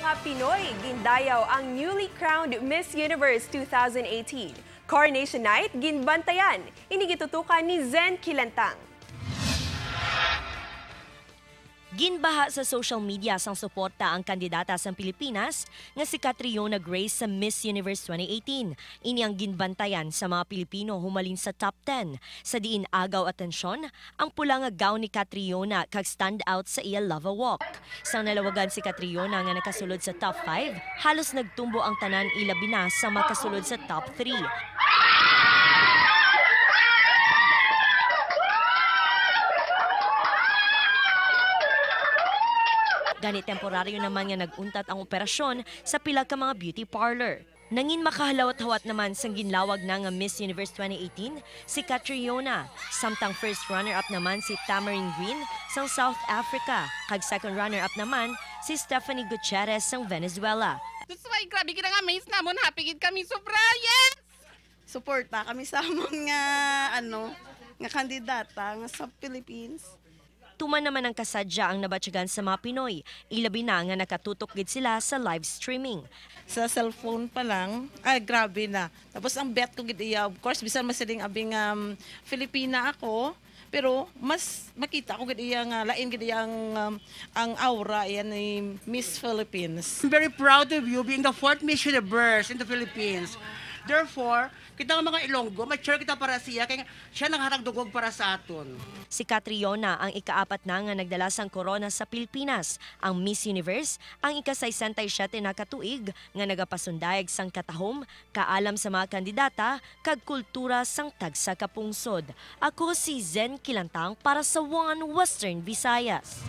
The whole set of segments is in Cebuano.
Mga Pinoy gindayaw ang newly crowned Miss Universe 2018. Coronation Night ginbantayan. Ini gitutukan ni Zen Kilantang. Ginbaha sa social media sang suporta ang kandidata sa Pilipinas nga si Catriona Gray sa Miss Universe 2018. Ini ang ginbantayan sa mga Pilipino humalin sa top 10. Sa diin agaw atensyon, ang pula nga gown ni Catriona kag stand out sa iya lava walk. Sang nalawagan si Catriona nga nakasulod sa top 5, halos nagtumbo ang tanan ilabi na sa makasulod sa top 3. Gani temporaryo naman nga naguntat ang operasyon sa pila ka mga beauty parlor. Nangin makahalawat-hawat naman sang ginlawag na nga Miss Universe 2018 si Catriona. Samtang first runner-up naman si Tamarin Green sang South Africa. Kag second runner-up naman si Stephanie Gutierrez sang Venezuela. That's why grabe kita nga amaze namon, happy gid kami sobra. Yes! Suporta kami sa amon nga ano nga kandidata nga sa Philippines. Tuman naman ang kasadya ang nabatyagan sa mga Pinoy. Ilabi na nga nakatutok gid sila sa live streaming. Sa cellphone pa lang, ay grabe na. Tapos ang bet ko gid iya, of course, bisan masiling abing Filipina ako, pero mas makita ko gid iya nga lain gid iya ang aura iya ni Miss Philippines. I'm very proud of you being the fourth Miss Universe in the Philippines. Therefore, kita nga mga Ilonggo, mature kita para siya, kaya siya nangharag dugog para sa aton. Si Catriona ang ikaapat na nga nagdala sang corona sa Pilipinas. Ang Miss Universe ang ika-67 na katuig nga nagapasundayag sang katahom, kaalam sa mga kandidata, kag kultura sang tagsa ka pungsod. Ako si Zen Kilantang para sa One Western Visayas.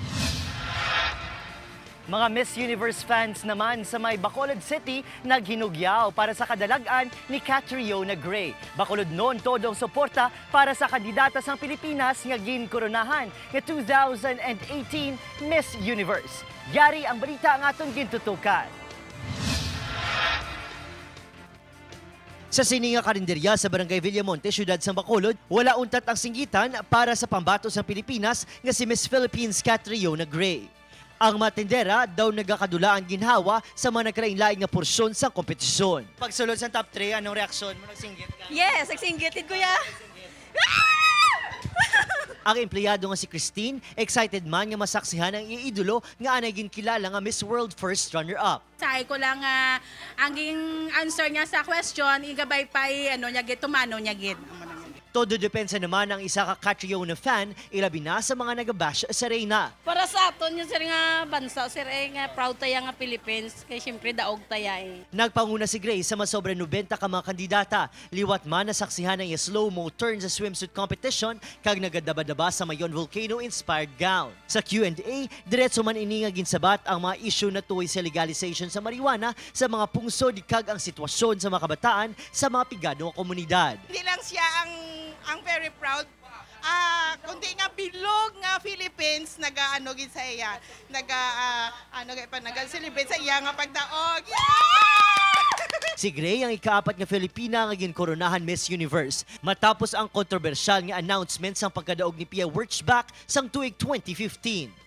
Mga Miss Universe fans naman sa may Bacolod City naghinugyaw para sa kadalag-an ni Catriona Gray. Bacolod noon todong suporta para sa kandidata sang Pilipinas nga ginkoronahan nga 2018 Miss Universe. Yari ang balita ang aton gintutukan. Sa sininga karinderya sa Barangay Villamonte, Siyudad sa Bacolod, wala untat ang singgitan para sa pambato sa Pilipinas nga si Miss Philippines Catriona Gray. Ang matindera daw nagakadulaan ginhawa sa mga nagkarain-laing nga porsyon sa kompetisyon. Pagsulod sa top 3, anong reaksyon mo? Nagsinggit ka? Yes, nagsinggit kuya. Ang empleyado nga si Christine, excited man nga masaksihan ang iidolo nga anay ginkilala nga Miss World first runner-up. Sabi ko lang ang answer niya sa question, igabay pa ano niya gid tumano niya gid. Todo depensa naman ang isa ka Catriona fan, ilabi na sa mga nagabash sa Reyna. Para sa aton yung sir nga bansa, sir eh, nga proud tayo nga Philippines, kay siyempre daog tayo eh. Nagpanguna si Gray sa masobra 90 ka mga kandidata. Liwat man nasaksihan ang slow-mo turn sa swimsuit competition kag nagadaba-daba sa Mayon Volcano-inspired gown. Sa Q&A, diretso man ini nga ginsabat ang mga issue na tuwi sa legalization sa marijuana sa mga pungsod kag ang sitwasyon sa mga kabataan sa mga pigado nga komunidad. Hindi lang siya ang very proud, kundi nga bilog nga Philippines nagaano gid sa iya, naga ano gid pa naga-celebrate sa iya nga pagdaog. Yeah! Si Gray ang ikaapat nga Filipina nga ginkoronahan Miss Universe matapos ang kontrobersyal nga announcement sang pagkadaog ni Pia Wurtzbach sang tuig 2015.